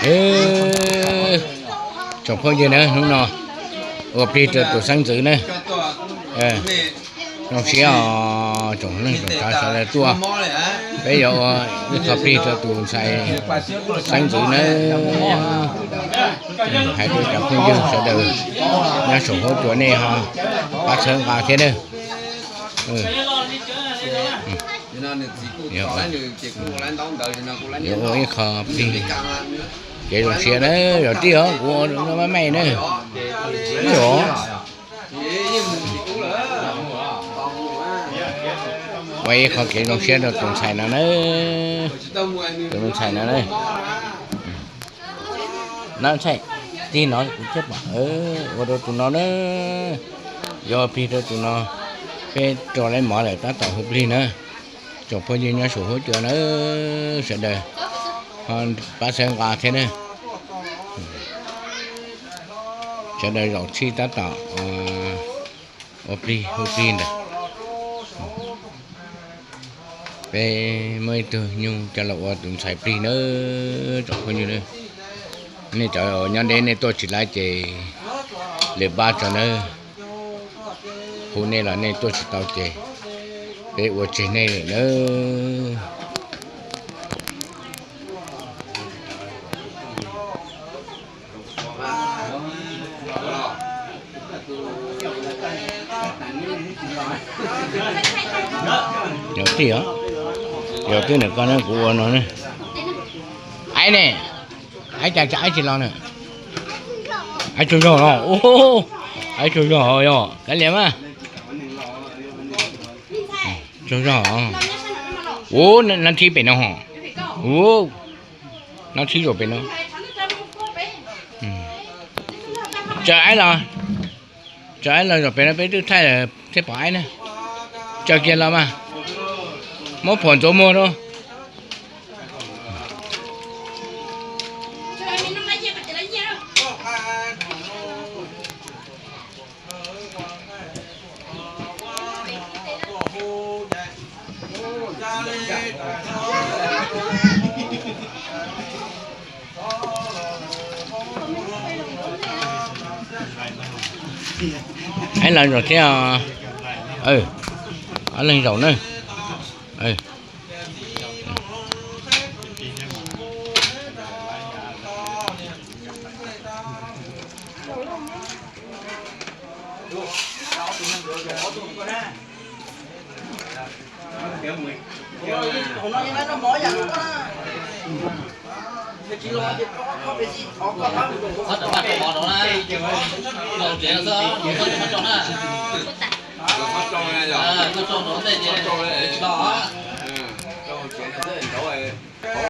ເອີ ຈອງພວກຍືນເນີ ນ້ອງເນາະ ໂອປຣີໂຕ ໂຕສັງຈື່ເນີ ເອີ ນ້ອງເຊຍ ອືມ ຈອງໜຶ່ງ ຈອງຊາຍ ຊາຍລະຕົວ ໄປຢໍ ອືມ ໂອປຣີໂຕ ໂຕໄຊ ສັງຈື່ເນີ ອືມ ໃຫ້ໂຕຈັບຄົນຍືນຊະເດີ ຍາໂສໂຫຕົວນີ້ເຮົາ ປາເຊີງກາເທເດີ ເອີ ອືມ ດຽວ ດຽວ ໂອ້ຍ ຂອບດີ ເກດອອກເສຍເດີ ດຽວຕິເອີ ກູເອົາມາໃໝ່ເດີ ໂອ້ ໄວ້ຂໍເກດອອກເສຍ ໂຕຕົນໄຊນະເດີ ໂຕຕົນໄຊນະເດີ ນັ້ນໃຊ່ ຕີນອນ ເຈັບບໍ່ ເອີ ໂອໂດຕູນອນເດີ ຍອມພີໂຕຕູນອນ ເປັນໂຕໄລໝໍແຫຼະ ຕາຕໍ່ຮູບລີເນີ ຈົງເພິ່ນຍືນຍາໂສໂຫເຈືອນເອີ ສະເດີ ຮອນປາແສງກາເທເດີ ສະເດີດອກຊີຕາຕາ ອາ ໂອປຣີ ໂອປຣີເດີ ເປເມີຍໂຕຍູຈະລະອວຕຸນສາຍປຣີເນີ ຈົງເພິ່ນຍືນເດີ ນີ້ຈະຍອນເດເນໂຕຊິລາເຈ ເລບາຈະເນີ ຜູ້ນີ້ລະເນໂຕຊິເຕົາເຈ ເປອວເຈເນເລີຍເນີ ດຽວຕິເອີ ດຽວຕິເນີ ກ່ອນນະ ກູເອົາໜ່ອຍນະ ໄອ້ເນ ໄອ້ຈາກ ຈາກໄອ້ຊິລອງເນີ ໄອ້ຈຸນຢອງເນາະ ໂອ້ໂຫ ໄອ້ຈຸນຢອງເນາະ ກັນເລີຍມາ ຈຸນຢອງ ໂອ້ ນາທີເປັນເນາະ ໂອ້ ນາທີກໍເປັນເນາະ ອືມ ເຈີໄອ້ລາວ ເຈົ້າໄອ້ລາວເປັນໄປຕື້ໄທເທປອໄອ້ນະ ເຈົ້າກຽນລາວມາ ໝໍພອນໂຕໂມໂຕ ไอ้หลังจอกเที่ยว เออ เอาหลังจอกเนอะ เออ เขาจะมาตลอดแล้วนะ เราเดี๋ยวซะ เขาจะมาจองนะ เออ เขาจองตรงนี้เดี๋ยว เขาจองเลย